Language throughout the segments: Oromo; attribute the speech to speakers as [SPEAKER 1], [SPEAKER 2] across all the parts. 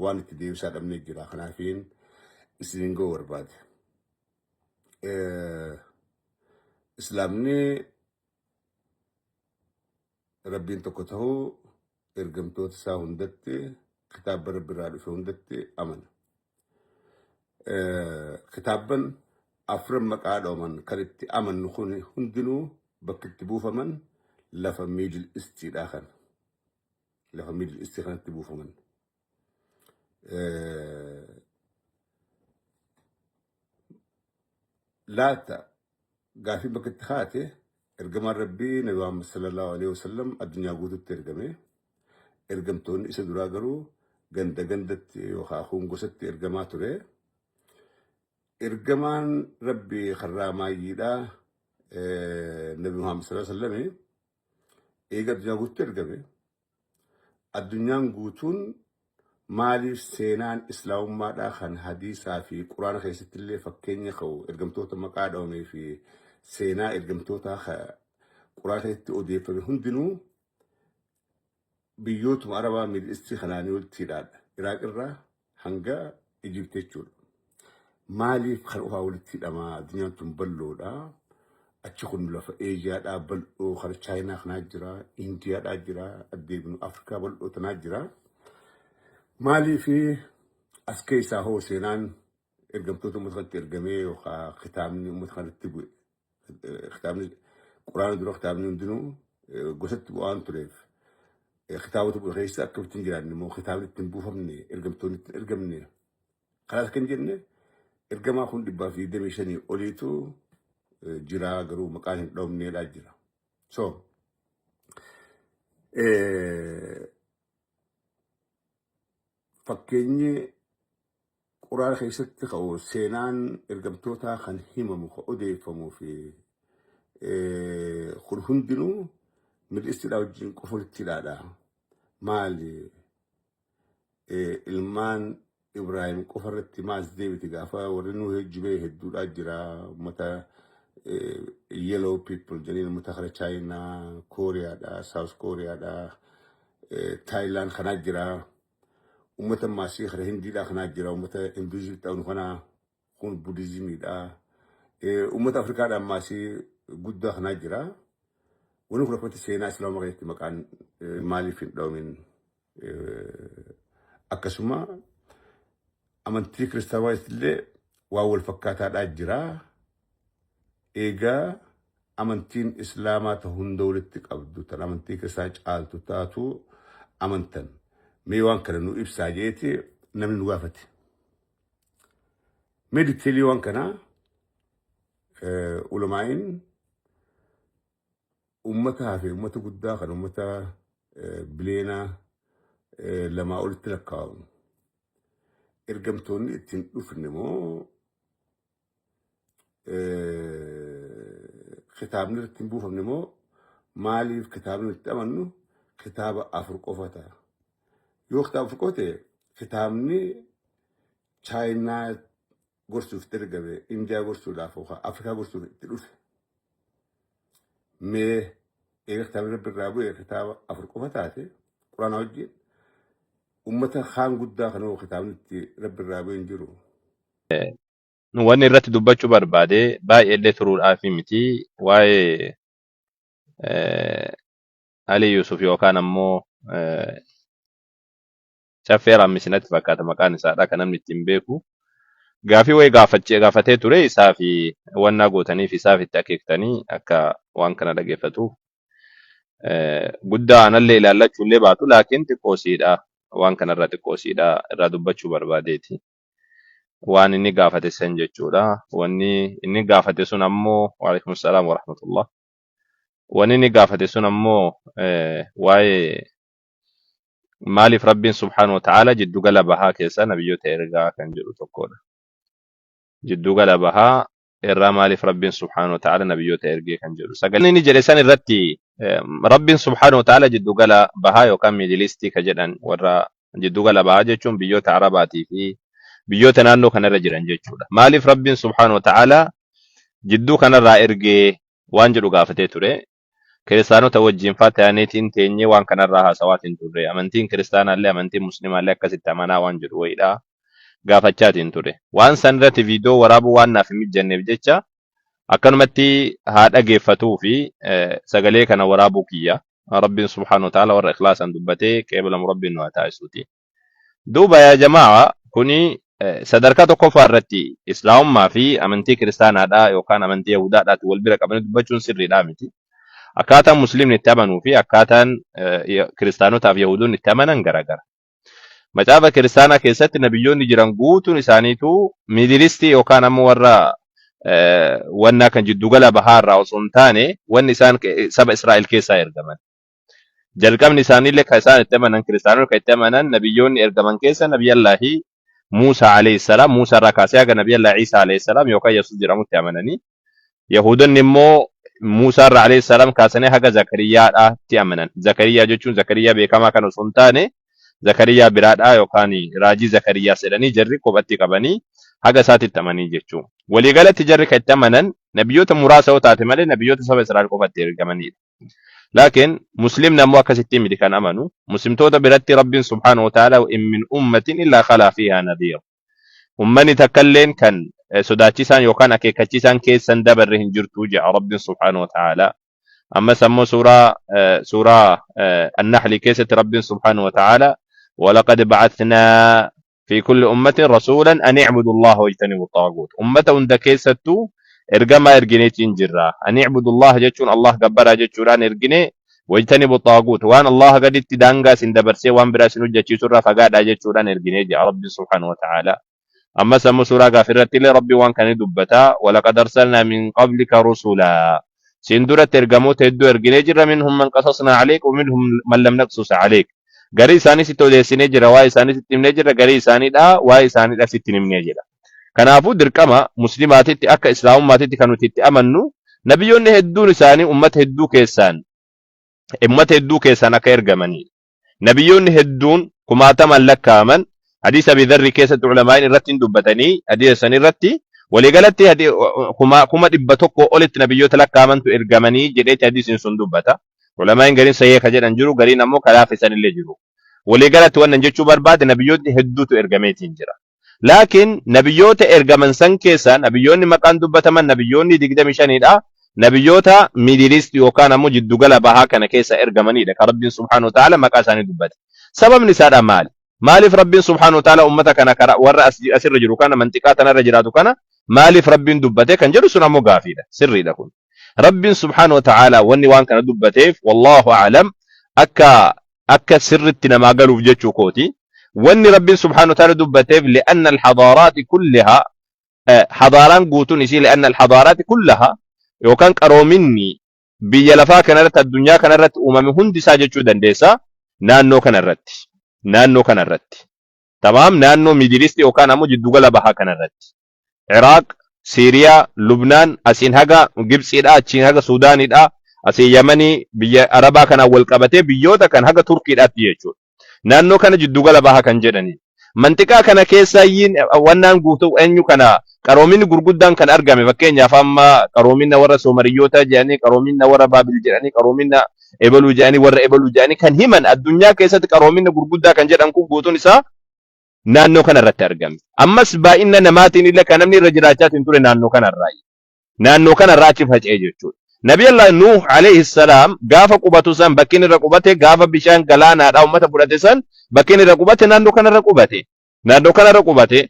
[SPEAKER 1] Waan itti deebisaa dhabnee jira. Kanaafiin isiniin ga'uu barbaade. Islaamni Rabbiin tokko ta'uu ergamtoota isaa hundatti kitaaba Rabbi irraa dhufe hundatti amana. Kitaabban afran maqaa dhooman kan itti amannu kun hundinuu bakki itti buufaman lafa Miidil Istiidhaa kana. Lafa Miidil Istii kanatti buufaman. Laata gaafii bakka itti kaate ergamaan Rabbii Nabi Muhammad sallallahu alaihi wasallam addunyaa guututti ergame. Ergamtoonni isa duraa garuu ganda gandatti yookaan kun gosatti ergamaa ture. Ergamaan Rabbii karraa maayyiidha Nabi Muhammad sallallahu alaihi wasallam eega addunyaa guututti ergame. Addunyaan guutuun maaliif seenaan islaamummaadhaa kan hadiisaa fi quraana keessatti illee fakkeenya ka'u ergamtoota maqaa dhawamee fi seenaa ergamtootaa quraana keessatti odeeffame hundinuu biyyootuma Arabaa Miidil Istii kanaanii walitti hidhaadha. Iraaq irraa hanga Ijipti jechuudha. Maaliif kan qofaa walitti hidhamaa? Addunyaan tun bal'oodha. Achi kun lafa Eejiyaadhaa bal'oo kara Chaayinaa kanaa jira, Indiyaadhaa jira, addeebinu Afrikaa bal'oo tanaa jira. Maaliif as keessaa hoo seenaan ergamtoota uummata kanatti ergamee yookaan kitaabni uummata kanatti bu'e kitaabni quraana dura kitaabni hundinuu gosatti bu'aan tureef kitaabota bu'e keessa akkamitti hin jiraanne immoo kitaabni ittiin buufamne ergamtoonni ittiin ergamne kanaas kan jenne ergamaa kun 125 oliitu jira garuu maqaan hin dhoofneedha jira. So fakkeenyi Quraana keessatti ka'u seenaan ergamtootaa kan himamu kan odeeffamuu fi kun hundinuu Middle Eastidhaa wajjin qofa walitti hidhaadha. Maali ilmaan Ibraahim qofa irratti maas deebite gaafa warri nu jibee hedduudhaa jira uummata yellow people jedhanii uummata kara Chaayinaa, Kooriyaadha, South Kooriyaadha, Taayilaan kanaa jira. Ummata maasii kara Hindiidhaa kanaa jira. Ummata Hinduuzimii ta'u kanaa kun Budizimiidha. Ummata Afrikaadhaa maasii guddaa kanaa jira. Wanni kun akkamitti seenaa Islaamaa keessatti maqaan maaliif hin dhawamin? Akkasuma amantii kiristaanaa illee waan wal fakkaataadhaa jira. Egaa amantiin Islaamaa ta hunda walitti qabdu tan amantii kiristaanaa caaltu taatu amantan. Mee waan kana nu ibsaa jeeti namni nu gaafate. Mee diteelii waan kanaa ulamaa'iin ummata hafe ummata guddaa kan ummata biliyoona 2 olitti lakkaa'amu. Ergamtoonni ittiin dhufne moo kitaabni irratti hin buufamne moo maaliif kitaabni itti amannu kitaaba afur qofa ta'a. Yoo kitaaba afur qofa ta'e kitaabni Chaayinaa gorsuuf itti ergame, Indiyaa gorsuudhaaf yookaan Afrikaa gorsuuf itti dhufe. Mee eega kitaabni rabbi irraa bu'e kitaaba afur qofa taate quraana wajjin ummata kaan guddaa kanoo kitaabni itti rabbi irraa bu'e hin jiru.
[SPEAKER 2] Wanni irratti dubbachuu barbaade baay'eellee turuudhaafi miti waa'ee Alii Yuusuf yookaan ammoo Caffee Raammis natti fakkaata maqaan isaadha kan namni ittiin beeku. Gaafii wayii gaafachee gaafatee ture isaa fi wannaa gootaniif isaaf itti akeektanii akka waan kana dhageeffatuuf guddaa anallee ilaallachuullee baatu laakiin xiqqoosiidha waan kanarra xiqqoosiidha irraa dubbachuu barbaadeeti. Waan inni gaafate san jechuudha. Wanni inni gaafate sun ammoo waalaikum salaam warahmatullah. Wanni inni gaafate sun ammoo waa'ee maaliif Rabbiin subhaanahu wa ta'aala jiddugala bahaa keessaa nabiyyoota ergaa kan jedhu tokkodha. Jiddugala bahaa irraa maaliif Rabbiin subhaanahu wa ta'aala nabiyyoota ergee kan jedhu. Sagalee inni jedhe san irratti Rabbiin subhaanahu wa ta'aala jiddugala bahaa yookaan miidilistii ka jedhan warra jiddugala bahaa jechuun biyyoota Arabaatii fi biyyoota naannoo kanarra jiran jechuudha. Maaliif Rabbiin subhaanahu wa ta'aala jidduu kanarraa ergee waan jedhu gaafatee ture. Kiristaanota wajjin faa ta'aniitiin teenyee waan kanarraa haasawaatiin turre. Amantiin kiristaanaallee amantiin muslimaallee akkasitti amanaa waan jedhu wayiidha gaafachaatiin ture. Waan san irratti viidiyoo waraabuu waan naaf hin mijanneef jecha akkanumatti haa dhageeffatuu fi sagalee kana waraabuu kiyya. Rabbiin subhaanahu wa ta'ala warra ikhlaasaan dubbatee qeebalamu Rabbiin nu haa taasisuuti. Duuba yaa jamaa, kuni sadarkaa tokkoffaa irratti islaamummaa fi amantii kiristaanaadhaa yookaan amantii yahudaadhaatti wal bira qabanii dubbachuun sirriidhaa miti. Akkaataan musliimni itti amanuu fi akkaataan kiristaanotaaf yahudoonni itti amanan garagara. Macaafa kiristaanaa keessatti nabiyyoonni jiran guutuun isaaniitu Middle East yookaan ammoo warra wannaa kan jiddugala bahaa irraa osoo hin taane wanni isaan saba Israa'el keessaa ergaman. Jalqabni isaaniillee kan isaan itti amanan, kiristaanonni kan itti amanan, nabiyyoonni ergaman keessa Nabiyyallaahi Muusaa alayhi salaam, Muusaa irraa kaasee haga Nabiyyallaahi Iisaa alayhi salaam yookaan Yesuus jedhamutti amananii, Yahuudonni immoo Muusaa irraa alayhi salaam kaasanii haga Zakariyyaadhaatti amanan. Zakariyyaa jechuun Zakariyyaa beekamaa kan osoo hin taane Zakariyyaa biraadhaa yookaan raajii Zakariyyaas jedhanii jarri kophatti qabanii haga isaatitti amanii jechuudha. Waliigalatti jarri kan itti amanan nabiyyoota muraasa yoo taate malee nabiyyoota saba Israa'el qofatti ergamanidha. Laakiin muslimni ammoo akkasitti miti kan amanu. Muslimtoota biratti Rabbiin subhaanahu wa ta'ala in min ummatin illaa khalaa fiihaa nadhiir. Ummanni takkalleen kan sodaachisaan yookaan akeekkachiisaan keessan dabarre hin jirtu jedha Rabbiin subhaanahu wa ta'ala. Ammas ammoo suuraa An-Nahl keessatti Rabbiin subhaanahu wa ta'ala walaqad ba'athnaa fi kulli ummatin rasuulan an i'budu Allaha wajtanibu xaaguut. Ummata hunda keessattuu ergamaa ergineetiin jirra. An i'budu Allaha jechuun Allah gabbaraa jechuudhaan ergine, wajtanibu xaaguut waan Allah gaditti daangaa isin dabarsee waan biraa isin hojjechiisu irraa fagaadhaa jechuudhaan erginee jira Rabbiin subhaanahu wa ta'ala. Ammas ammoo suuraa gaafii irratti illee Rabbiin waan kana ni dubbata. Walaqad arsalnaa min qablika rusulaa. Siin duratti ergamoota hedduu erginee jirra, minhum man qasasnaa aleyk wa minhum man lam naqsus aleyk. Garii isaanii sitti odeessinee jira, waa'ee isaanii sitti himnee jirra, garii isaaniidha waa'ee isaaniidha sitti hin himnee jedha. Kanaafuu dirqama muslimaatitti akka islaamummaatitti kan nuti itti amannu nabiyyoonni hedduun isaanii ummata hedduu keessaan akka ergamanidha. Nabiyyoonni hedduun kumaatamaan lakkaa'aman hadiisa Abi Dharri keessatti ulamaa'iin irratti hin dubbatanii, hadiisa san irratti waliigalatti 100,000 olitti nabiyyoota lakkaa'amantu ergamanii jedheeti hadiisni sun dubbata. Ulamaa'iin gariin sahih ka jedhan jiru, gariin ammoo ka laafisan illee jiru. Waliigalatti wannan jechuu barbaade nabiyyootni hedduutu ergameetiin jira. Laakiin nabiyyoota ergaman san keessaa nabiyyoonni maqaan dubbataman nabiyyoonni 25dha. Nabiyyoota Middle East yookaan ammoo jiddugala bahaa kana keessa ergamanidha. Kan Rabbiin subhaanahu wa ta'ala maqaa isaanii dubbate. Sababni isaadha maali? Maaliif Rabbiin subhaanahu wa ta'ala ummata kana karaa warra asirra jiru kana manxiqaa tanarra jiraatu kana maaliif Rabbiin dubbate kan jedhu sun ammoo gaafiidha. Sirriidha kun. Rabbiin subhaanahu wa ta'ala wanni waan kana dubbateef, wallaahu a'lam, akka sirritti namaa galuuf jechuu kooti. Wanni Rabbiin subhaanahu wa ta'ala dubbateef li'anna al-hadaaraati kullihaa, hadaaraan guutuun isii, li'anna al-hadaaraati kullahaa yookaan qaroominni biyya lafaa kanarratti, addunyaa kanarratti uumame hundi isaa jechuu dandeessa naannoo kanarratti. Naannoo kanarratti. Tamaam, naannoo Middle East yookaan ammoo jiddugala bahaa kanarratti. Iraaq, Siiriyaa, Lubnaan, asiin haga Gibxiidha, achiin haga Suudaanidha, asiin Yamanii, biyya Arabaa kanaan wal qabatee biyyoota kan haga Turkiidhaatti jechuudha. Naannoo kana jiddugala bahaa kan jedhani. Manxiqaa kana keessaayyiin wannaan guutuu eenyu kana qaroominni gurguddaan kan argame, fakkeenyaaf amma qaroomina warra Soomariyyoota jedhanii, qaroomina warra Baabil jedhanii, qaroomina ebaluu jedhanii, warra ebaluu jedhanii kan himan, addunyaa keessatti qaroomina gurguddaa kan jedhan kun guutuun isaa naannoo kana irratti argame. Ammas baay'ina namaatiin illee kan namni irra jiraachaatiin ture naannoo kanarraa. Naannoo kanarraa achi faca'e jechuudha. Nabi Allah Nuh alayhi salaam gaafa qubatu san bakki inni irra qubate, gaafa bishaan galaanaadhaa uummata fudhate san bakki inni irra qubate naannoo kanarra qubate. Naannoo kanarra qubate.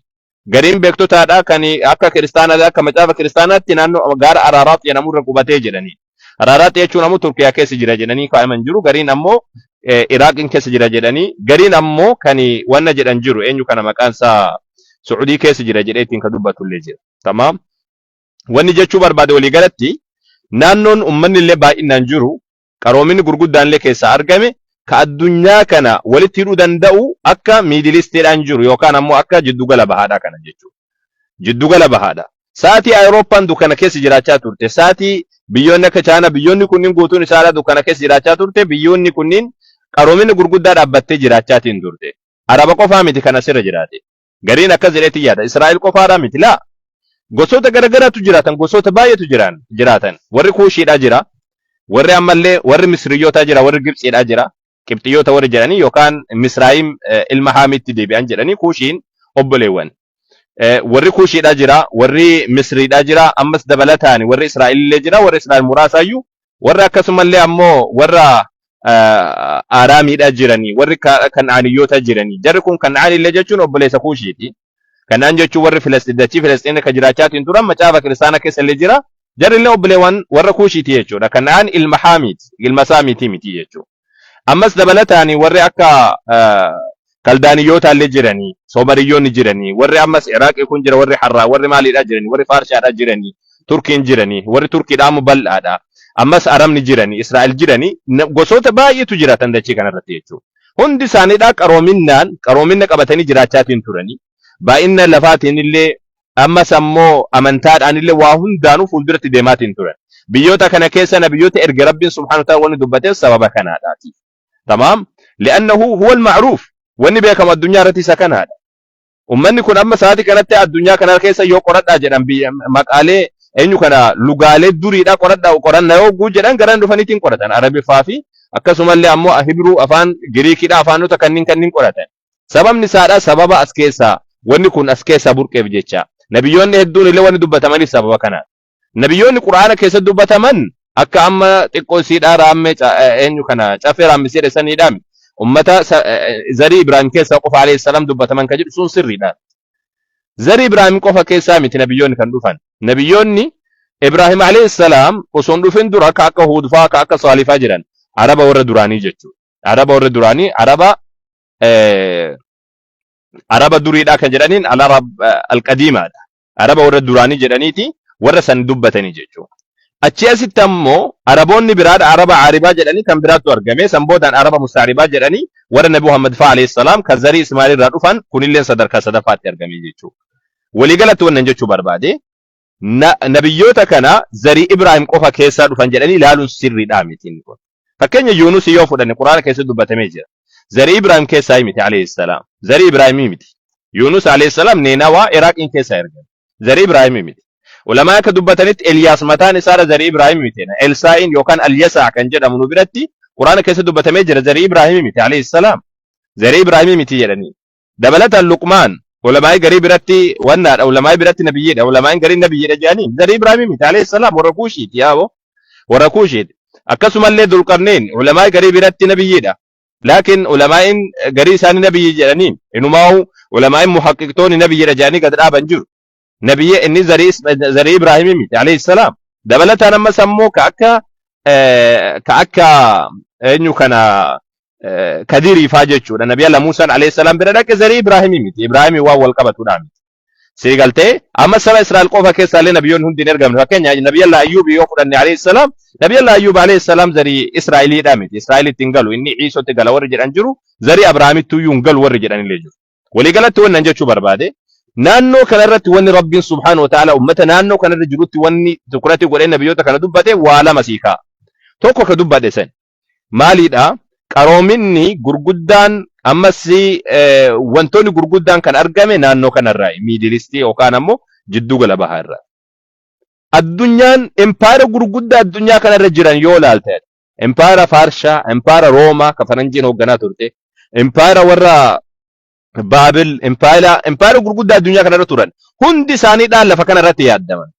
[SPEAKER 2] Gariin beektotaadhaa kan akka kiristaanaa, akka macaafa kiristaanaatti naannoo gaara Araaraat jedhamu irra qubatee jedhanii. Araaraat jechuun ammoo Turkiyaa keessa jira jedhanii kaa'aman jiru. Gariin ammoo Iraaqiin keessa jira jedhanii. Gariin ammoo kan wanna jedhan jiru, eenyu kana maqaan isaa, Su'udii keessa jira jedhee ittiin kan dubbatullee jira. Tamaam. Wanni jechuu barbaade walii galatti naannoon uummanni illee baay'inaan jiru, qaroominni gurguddaan illee keessaa argame, ka addunyaa kana walitti hidhuu danda'u akka Middle Eastiidhaan jiru yookaan ammoo akka jiddugala bahaadhaa kana jechuudha. Jiddugala bahaadha. Sa'aatii Awurooppaan dukkana keessa jiraachaa turte. Sa'aatii biyyoonni akka Chaayinaa, biyyoonni kunniin guutuun isaadhaa dukkana keessa jiraachaa turte. Biyyoonni kunniin qaroomina gurguddaa dhaabbattee jiraachaatiin turte. Araba qofaa miti kan asirra jiraate. Gariin akkas jedheetti yaada. Israa'el qofaadhaa miti laa. Gosoota garagaraatu jiraatan, gosoota baay'eetu jiraatan. Warri Kuushiidhaa jira. Warri ammallee warri Misriyyootaa jira, warri Gibxiidhaa jira. Qibxiyyoota warri jedhanii yookaan Misraayim ilma Haamitti deebi'an jedhanii Kuushiin obboleewwan. Warri Kuushiidhaa jira, warri Misriidhaa jira, ammas dabalataan warri Israa'elillee jira, warri Israa'el muraasaayyuu, warri akkasumallee ammoo warra Aaraamiidhaa jiranii, warri Kan'aaniyyoota jiranii. Jarri kun Kan'aanillee jechuun obboleessa Kuushiiti. Kan'aan jechuun warri Filasxiin, dachii Filasxiin akka jiraachaatiin turan macaafa kiristaana keessa illee jira. Jarri illee obboleewwan warra Kuushiiti jechuudha. Kan'aan ilma Haamiiti, ilma Saamiitii miti jechuudha. Ammas dabalataan warri akka Kaldaaniyyoota illee jiranii, Soomariyyoonni jiranii, warri ammas Iraaqii kun jira, warri Harraa, warri maaliidhaa jiranii, warri Faarshaadhaa jiranii, Turkiin jiranii, warri Turkiidhaa ammoo bal'aadha. Ammas Arabni jiranii, Israa'el jiranii, gosoota baay'eetu jiraatan dachii kanarratti jechuudha. Hundi isaaniidhaa qaroominnaan qaroominna qabatanii jiraachaatiin turanii. Baay'inna lafaatiin illee ammas ammoo amantaadhaan illee waa hundaanuu fuulduratti deemaatiin turan. Biyyoota kana keessa nabiyyoota erge Rabbiin subhaanahu wa ta'ala wanni dubbateef sababa kanaadhaati. Tamaam? Li'annahu huwa al-ma'ruuf. Wanni beekamu addunyaa irratti isa kanaadha. Ummanni kun amma sa'aatii kanatti addunyaa kana keessa yoo qoradhaa jedhan biyya maqaalee eenyu kana lugaalee duriidhaa qoradhaa qoranna yoo guu jedhan garan dhufaniitiin qoratan Arabiffaa fi akkasumallee ammoo Hibruu afaan Giriikiidhaa afaanota kanniin kanniin qoratan. Sababni isaadha sababa as keessaa wanni kun as keessaa burqeef jecha. Nabiyyoonni hedduun illee wanni dubbatamaniif sababa kana. Nabiyyoonni Qur'aana keessatti dubbataman akka amma xiqqoo isiidhaa raammee eenyu kana caffee raammisee jedhe saniidhaa miti. Ummata zarii Ibraahim keessaa qofa alayhi salaam dubbataman kan jedhu sun sirriidha. Zarii Ibraahim qofa keessaa miti nabiyyoonni kan dhufan. Nabiyyoonni Ibraahim alayhi salaam osoo hin dhufin dura ka akka Huud fa'aa ka akka Saalih fa'aa jiran Araba warra duraanii jechuudha. Araba warra duraanii Araba Araba duriidhaa kan jedhaniin al-Arab al-qadiimaadha. Araba warra duraanii jedhaniiti warra san dubbatanii jechuudha. Achii asitti ammoo Araboonni biraadha Araba Aaribaa jedhanii kan biraattu argame san boodaan Araba Mustaaribaa jedhanii warra Nabi Muhammad fa'aa alayhi salaam kan zarii Ismaa'il irraa dhufan kunilleen sadarkaa sadaffaatti argame jechuudha. Waliigalatti wannan jechuu barbaade nabiyyoota kana zarii Ibraahim qofa keessaa dhufan jedhanii ilaaluun sirriidhaa miti inni kun. Fakkeenya Yuunus yoo fudhanne Quraana keessatti dubbatamee jira. Zarii Ibraahim keessaa miti alayhi salaam. Zarii Ibraahimii miti. Yuunus alayhi salaam Neenawaa Iraaqiin keessaa ergame. Zarii Ibraahimii miti. Ulamaa akka dubbatanitti Eliyaas mataan isaadha zarii Ibraahimii miti. Elsaa'iin yookaan Alyasaa kan jedhamu nu biratti Quraana keessatti dubbatamee jira zarii Ibraahimii miti alayhi salaam. Zarii Ibraahimii miti jedhanii. Dabalataan Luqmaan ulamaa'ii garii biratti wannaadha ulamaa'ii biratti nabiyyiidha ulamaa'in garii nabiyyiidha jedhanii zarii Ibraahimii miti alayhi salaam warra Kuushiiti yaaboo. Warra Kuushiiti. Akkasumallee Dulqarneen ulamaa'ii garii biratti nabiyyiidha. Laakiin ulamaa'in garii isaanii nabiyyi jedhaniin inumaahu ulamaa'in muhaqqiqtoonni nabiyyiidha jedhanii gad dhaaban jiru. Nabiyyi inni zarii Ibraahimii miti alayhi salaam. Dabalataan ammas ammoo ka akka ka akka eenyu kana Kadirii faa jechuudha. Nabi Allah Muusaan alayhi salaam bira dhaqe zarii Ibraahimii miti. Ibraahimii waan wal qabatudha miti. Sii galtee amma saba Israa'el qofa keessaa illee nabiyyoonni hundi hin ergamne. Fakkeenya Nabi Allah Ayyuub yoo fudhanne alayhi salaam Nabi Allah Ayyuub alayhi salaam zarii Israa'eliidha miti. Israa'elitti hin galu. Inni Ciisootti gala warri jedhan jiru. Zarii Abrahaamitti iyyuu hin galu warri jedhan illee jiru. Waliigalatti wannan jechuu barbaade naannoo kanarratti wanni Rabbiin subhaanahu wa ta'ala ummata naannoo kanarra jirutti wanni tukurati godhee nabiyyoota kana dubbate waa lama sii kaa'a. Tokko ka dubbadhe san maaliidha? Qaroominni gurguddaan ammas wantoonni gurguddaan kan argame naannoo kanarraa miidilistii yookaan ammoo jidduu gala bahaa irraa. Addunyaan empaayera gurguddaa addunyaa kanarra jiran yoo ilaalte empaayera Faarshaa, empaayera Roomaa ka faranjiin hoogganaa turte, empaayera warra Baabil, empaayera gurguddaa addunyaa kanarra turan hundi isaaniidhaan lafa kanarratti yaaddaman.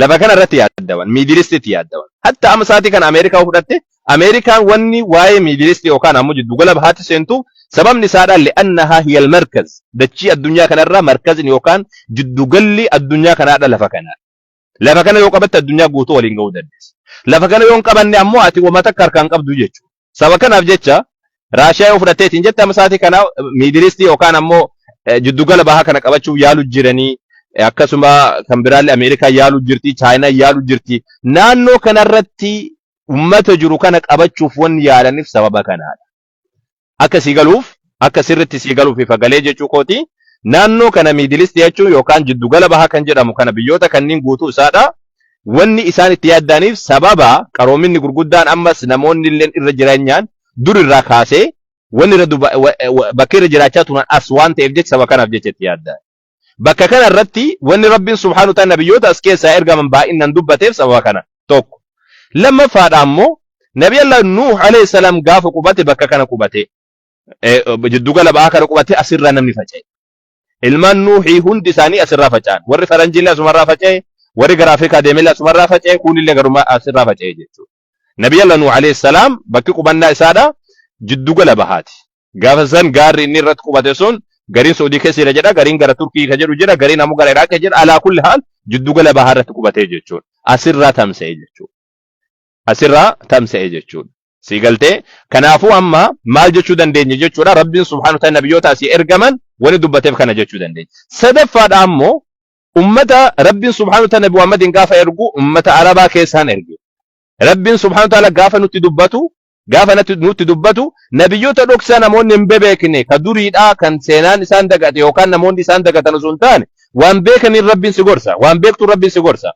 [SPEAKER 2] Lafa kanarratti yaaddaman, miidilistitti yaaddaman. Hatta amma sa'aatii kana Ameerikaa fudhatte, Ameerikaan wanni waa'ee miidilistii yookaan ammoo jiddugala bahaatti seentu sababni isaadhaan li'annahaa hiyal markaz dachii addunyaa kanarraa markazni yookaan jiddugalli addunyaa kanaadha lafa kana. Lafa kana yoo qabatte addunyaa guutuu waliin ga'uu dandeessa. Lafa kana yoo hin qabanne ammoo ati wama takka harkaan qabdu jechuudha. Saba kanaaf jecha Raashiyaa yoo fudhatteetiin jette amma sa'aatii kana miidilistii yookaan ammoo jiddugala bahaa kana qabachuuf yaalu jiranii akkasuma kan biraallee Ameerikaa yaalu jirti, Chaayinaa yaalu jirti. Naannoo kanarratti ummata jiru kana qabachuuf wanni yaalaniif sababa kanaadha. Akka sii galuuf, akka sirritti sii galuuf ifa galee jechuu kooti. Naannoo kana miidilistii jechuun yookaan jiddugala bahaa kan jedhamu kana biyyoota kanniin guutuu isaadha. Wanni isaan itti yaaddaaniif sababa qaroominni gurguddaan ammas namoonni illeen irra jireenyaan dur irraa kaasee wanni irra duba bakki irra jiraachaa turan as waan ta'eef jecha saba kanaaf jecha itti yaaddaa. Bakka kana irratti wanni Rabbiin subhaanahu wa ta'ala nabiyyoota as keessaa ergaman baay'inaan dubbateef sababa kana tokko. Lammaffaadha ammoo Nabi Allah Nuuh alayhi salaam gaafa qubate bakka kana qubate jiddugala ba'aa kana qubate asirraa namni faca'e. Ilmaan Nuuhii hundi isaanii asirraa faca'an. Warri faranjiillee asumarraa faca'e, warri gara Afrikaa deemellee asumarraa faca'e, kuunillee garuma asirraa faca'e jechuudha. Nabi Allah Nuuh alayhi salaam bakki qubannaa isaadha jiddugala bahaati. Gaafa san gaarri inni irratti qubate sun gariin Saudii keessa jira jedha, gariin gara Turkii ka jedhu jira, gariin ammoo gara Iraaq jedha. Alaa kulli haal jiddugala bahaa irratti qubatee jechuudha. Asirraa tamsa'e jechuudha. Asirraa tamsa'e jechuudha. Sii galtee? Kanaafuu amma maal jechuu dandeenya jechuudha. Rabbiin subhaanahu wa ta'ala nabiyyoota asii ergaman wani dubbateef kana jechuu dandeenya. Sadaffaadha ammoo ummata Rabbiin subhaanahu wa ta'ala Nabi Muhammadiin gaafa ergu ummata Arabaa keessaan erge. Rabbiin subhaanahu wa ta'ala gaafa nutti dubbatu gaafa nutti dubbatu nabiyyoota dhoksaa namoonni hin bebeekne ka duriidhaa kan seenaan isaan dagate yookaan namoonni isaan dagatan osoo hin taane waan beekaniin Rabbiin si gorsa waan beektuun Rabbiin si gorsa.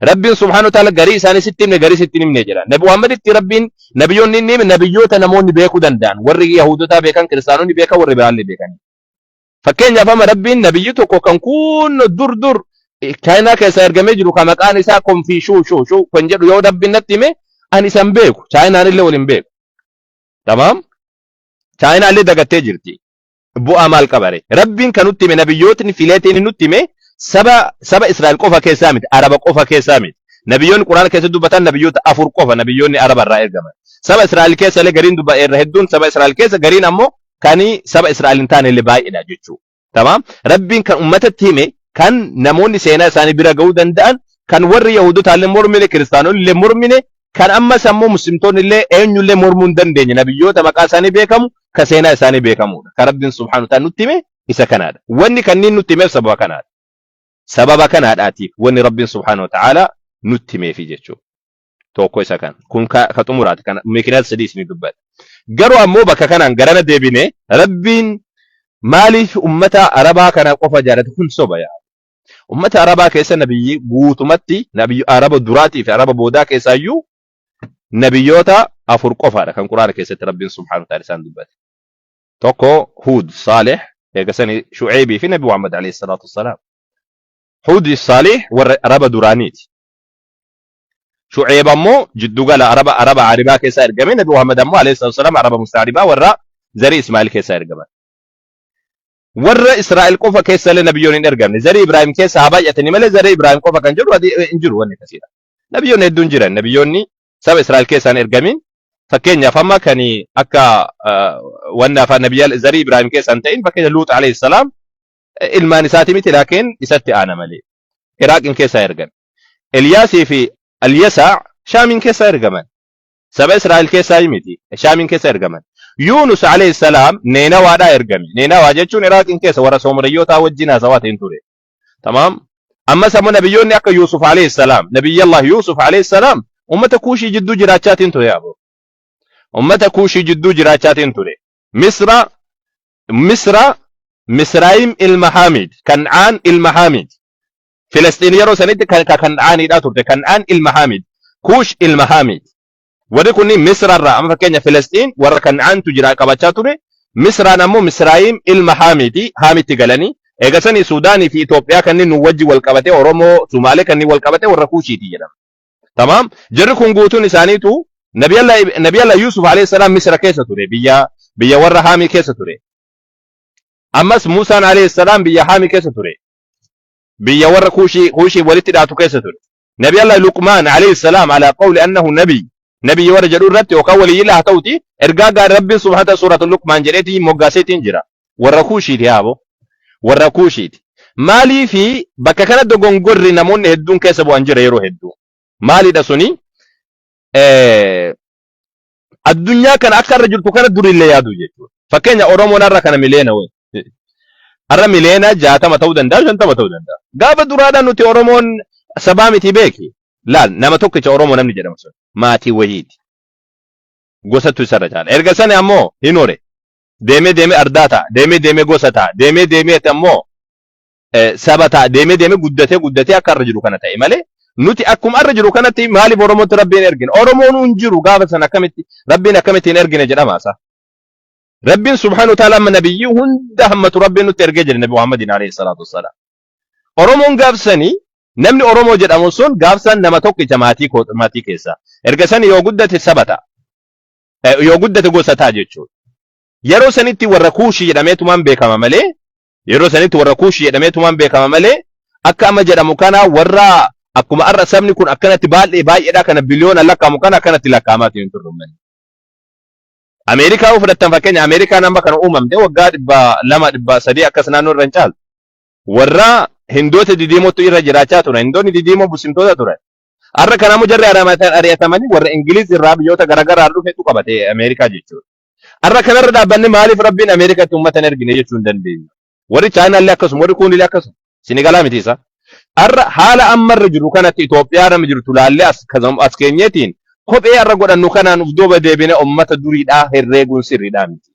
[SPEAKER 2] Rabbiin subhaanahu wa ta'ala garii isaanii sitti himne garii sitti hin himne jedha. Nabi Muhammaditti Rabbiin nabiyyoonni inni hime nabiyyoota namoonni beekuu danda'an warri Yahuudotaa beekan kiristaanonni beekan warri biraallee beekan. Fakkeenyaaf amma Rabbiin nabiyyi tokko kan kun dur dur Chaayinaa keessaa ergamee jiru kan maqaan isaa konfii shuu shuu shuu kan jedhu yoo Rabbiin natti hime ani isan beeku Chaayinaan illee wal hin beeku. Tamaam Chaayinaa illee dagattee jirti. Bu'aa maal qabare? Rabbiin kan nutti hime nabiyyootni fileetiin nutti hime saba saba Israa'el qofa keessaa miti Araba qofa keessaa miti. Nabiyyoonni Quraana keessatti dubbatan nabiyyoota afur qofa nabiyyoonni Araba irraa ergaman. Saba Israa'el keessa illee gariin dubba irra hedduun saba Israa'el keessa gariin ammoo kan saba Israa'el hin taane illee baay'eedha jechuudha. Tamaam Rabbiin kan ummatatti hime kan namoonni seenaa isaanii bira ga'uu danda'an kan warri Yahudotaa illee mormine kiristaanonni illee mormine kan ammas ammoo muslimtoonni illee eenyullee mormuu hin dandeenye nabiyyoota maqaa isaanii beekamu ka seenaa isaanii beekamuudha. Ka Rabbiin subhaanahu wa ta'ala nutti hime isa kanaadha. Wanni kanniin nutti himeef sababa kanaadha. Sababa kanaadhaatiif wanni Rabbiin subhaanahu wa ta'ala nutti himeefi jechuudha. Tokko isa kana. Kun ka ka xumuraati. Kana mikinaat sadii isinii dubbadha. Garuu ammoo bakka kanaan garana deebine Rabbiin maaliif ummata Arabaa kana qofa jaalate kun soba yaa. Ummata Arabaa keessa nabiyyi guutumatti nabiyyi Araba duraatii fi Araba boodaa keessaayyuu nabiyyoota afur qofaadha kan Quraana keessatti Rabbiin subhaanahu wa ta'ala isaan dubbate. Tokko Huud Saalih eegasanii Shu'eebii fi Nabi Muhammad alayhi salaatu wassalaam. Huud Saalih warra Araba duraaniiti. Shu'eeb ammoo jiddugala Araba Araba Aribaa keessaa ergame Nabi Muhammad ammoo alayhi salaatu wassalaam Araba Mustaaribaa warra zarii Ismaa'il keessaa ergaman. Warra Israa'el qofa keessa illee nabiyyoon hin ergamne. Zarii Ibraahim keessa haa baay'atanii malee zarii Ibraahim qofa kan jedhu hin jiru wanni akkasiidha. Nabiyyoonni hedduun jiran nabiyyoonni saba Israa'el keessaa hin ergamin fakkeenyaaf amma kan akka wanni afaan nabiyyaa zarii Ibraahim keessaa hin ta'in fakkeenya Luux alayhi salaam ilmaan isaati miti laakiin isatti aana malee Iraaqiin keessaa ergame. Eliyaasii fi Alyasaa Shaamiin keessaa ergaman. Saba Israa'el keessaa miti. Shaamiin keessa ergaman. Yuunus alayhi salaam Neenawaadhaa ergame. Neenawaa jechuun Iraaqiin keessa warra Soomariyyootaa wajjin haasawaa ta'in ture. Tamaam. Ammas ammoo nabiyyoonni akka Yuusuf alayhi salaam, nabiyyallah Yuusuf alayhi salaam ummata Kuushii jidduu jiraachaatiin ture yaaboo. Ummata Kuushii jidduu jiraachaatiin ture. Misra Misra Misraayim ilma Haamid, Kan'aan ilma Haamid. Filisxiin yeroo sanitti kan ka Kan'aaniidhaa turte. Kan'aan ilma Haamid. Kuush ilma Haamid. Warri kunniin Misra irraa amma fakkeenya Filisxiin warra Kan'aantu jira qabachaa ture. Misraan ammoo Misraayim ilma Haamidi Haamitti galanii eega sanii Suudaanii fi Itoophiyaa kanneen nu wajji wal qabatee Oromoo Sumaalee kanneen wal qabatee warra Kuushiiti jedhama. Tamaam jarri kun guutuun isaaniitu Nabi Allah Yuusuf alayhi salaam Misra keessa ture biyya biyya warra Haamii keessa ture. Ammas Muusaan alayhi salaam biyya Haamii keessa ture. Biyya warra Kuushii Kuushii walitti dhaatu keessa ture. Nabi Allah Luqmaan alayhi salaam ala qawli annahu nabi nabi warra jedhu irratti yookaan waliyyillah haa ta'uti ergaa gaarii Rabbiin subhaanahu wa ta'ala suuratul Luqmaan jedheetii moggaaseetiin jira. Warra Kuushiiti haabo. Warra Kuushiiti. Maaliifi bakka kana dogongorri namoonni hedduun keessa bu'an jira yeroo hedduu. Maalidha suni? Addunyaa kana akka irra jirtu kana durillee yaadu jechuudha. Fakkeenya Oromoon har'a kana miliyoona wayi. Har'a miliyoona 60 ta'uu danda'a, 50 ta'uu danda'a. Gaafa duraadhaan nuti Oromoon sabaa miti beeki. Laal nama tokkicha Oromoo namni jedhamu sun maatii wayiiti. Gosatu isarra caala. Erga sana ammoo hin hore. Deemee deemee ardaa ta'a. Deemee deemee gosa ta'a. Deemee deemee ammoo saba ta'a. Deemee deemee guddatee guddatee akka irra jiru kana ta'e malee nuti akkuma irra jiru kanatti maaliif Oromootti Rabbiin ergine? Oromoon hin jiru gaafa sana akkamitti Rabbiin akkamitti hin ergine jedhama isa. Rabbiin subhaanahu wa ta'ala amma nabiyyii hunda hammatu Rabbiin nutti ergee jira Nabi Muhammadiin alayhi salaatu wassalaam. Oromoon gaafsanii Namni Oromoo jedhamu sun gaafsan nama tokkicha maatii maatii keessaa. Erga san yoo guddate saba ta'a. Yoo guddate gosa ta'a jechuudha. Yeroo sanitti warra Kuushii jedhameetumaan beekama malee yeroo sanitti warra Kuushii jedhameetumaan beekama malee akka amma jedhamu kana warra akkuma har'a sabni kun akkanatti baay'ee baay'eedha kana biliyoona lakkaa'amu kana akkanatti lakkaa'amaa hin turre uummanni. Ameerikaa yoo fudhattan fakkeenya Ameerikaan amma kana uumamte waggaa 200 300 akkas naannoo irra hin caalu. Warra Hindoota didiimootu irra jiraachaa turan. Hindoonni didiimoo muslimtoota turan. Har'a kanaamuu jarri ari'atamanii warra Ingiliz irraa biyyoota garaagaraa dhufetu qabate Ameerikaa jechuudha. Har'a kanarra dhaabbanne maaliif Rabbiin Ameerikaatti uummata hin ergine jechuu hin dandeenyu. Warri Chaayinaallee akkasuma, warri kuunillee akkasuma. Sinigalaa miti isa. Har'a haala ammarra jiru kanatti Itoophiyaa nama jirtu laallee as keenyeetiin kophee har'a godhannu kanaan uf duuba deebine uummata duriidhaa herreeguun sirriidhaa miti.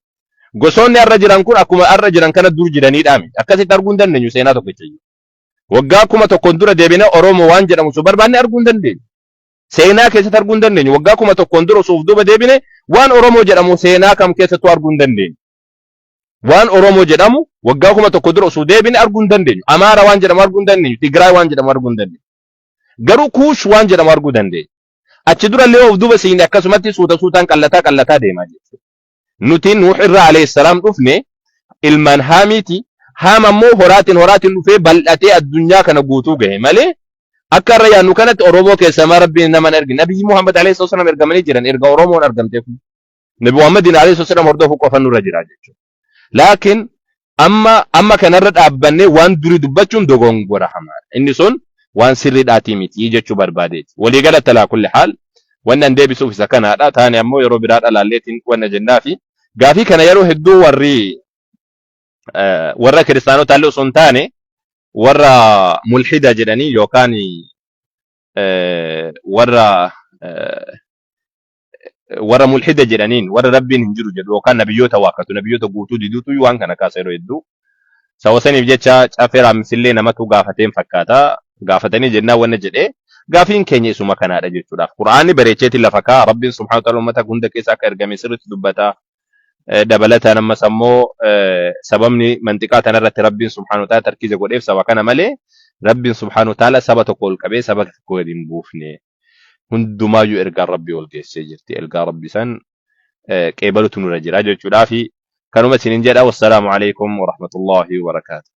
[SPEAKER 2] Gosoonni har'a jiran kun akkuma har'a jiran kana dur jiraniidhaa miti. Akkasitti arguu hin dandeenyu seenaa tokkicha iyyuu. Waggaa 1000 dura deebine Oromoo waan jedhamu osoo barbaanne arguu hin dandeenyu. Seenaa keessatti arguu hin dandeenyu. Waggaa 1000 dura osoo of duuba deebine waan Oromoo jedhamu seenaa kam keessattuu arguu hin dandeenyu. Waan Oromoo jedhamu waggaa 1000 dura osoo deebine arguu hin dandeenyu. Amaara waan jedhamu arguu hin dandeenyu. Tigraay waan jedhamu arguu hin dandeenyu. Garuu Kuush waan jedhamu arguu dandeenya. Achi dura illee of duuba siine akkasumatti suuta suutaan qallataa qallataa deemaa jechuudha. Nuti Nuuh irraa alayhi salaam dhufne ilmaan Haamiiti. Haam ammoo horaatiin horaatiin dhufee bal'atee addunyaa kana guutuu gahe malee akka irra yaadnu kanatti Oromoo keessaa maa Rabbiin nama hin ergine. Nabiyyi Muhammad alayhi salaam ergamanii jiran erga Oromoon argamtee kun. Nabi Muhammadin alayhi salaam hordofuu qofa nurra jira jechuudha. Laakiin amma amma kanarra dhaabbannee waan durii dubbachuun dogongora hamaadha. Inni sun waan sirriidhaatii miti jechuu barbaadeeti. Waliigalatti alaa kulli haal wanni an deebisuuf isa kanaadha. Taane ammoo yeroo biraa dhalaalleetiin wanna jennaafi. Gaafii kana yeroo hedduu warri warra kiristaanotaallee osoo hin taane warra mulhida jedhanii yookaan warra warra mulhida jedhaniin warra rabbiin hin jiru jedhu yookaan nabiyyoota waakkatu nabiyyoota guutuu diduutu waan kana kaasa yeroo hedduu. Sababa saniif jecha Caffee Raammisillee namatu gaafateen fakkaata. Gaafatanii jennaan wanna jedhee gaafiin keenya isuma kanaadha jechuudhaaf. Qur'aanni bareecheetiin lafa kaa'a. Rabbiin subhaanahu wa ta'ala uummata hunda keessa akka ergame sirriitti dubbata. Dabalataan ammas ammoo sababni manxiqaa tanarratti Rabbiin subhaanahu wa ta'ala tarkiiza godheef saba kana malee Rabbiin subhaanahu wa ta'ala saba tokko ol qabee saba tokko gadi hin buufne. Hundumaayyuu ergaan Rabbii ol geessee jirti. Ergaa Rabbii san qeebalutu nurra jira jechuudhaafi kanuma isinin jedha. Wassalaamu alaikum warahmatullahi wabarakaatu.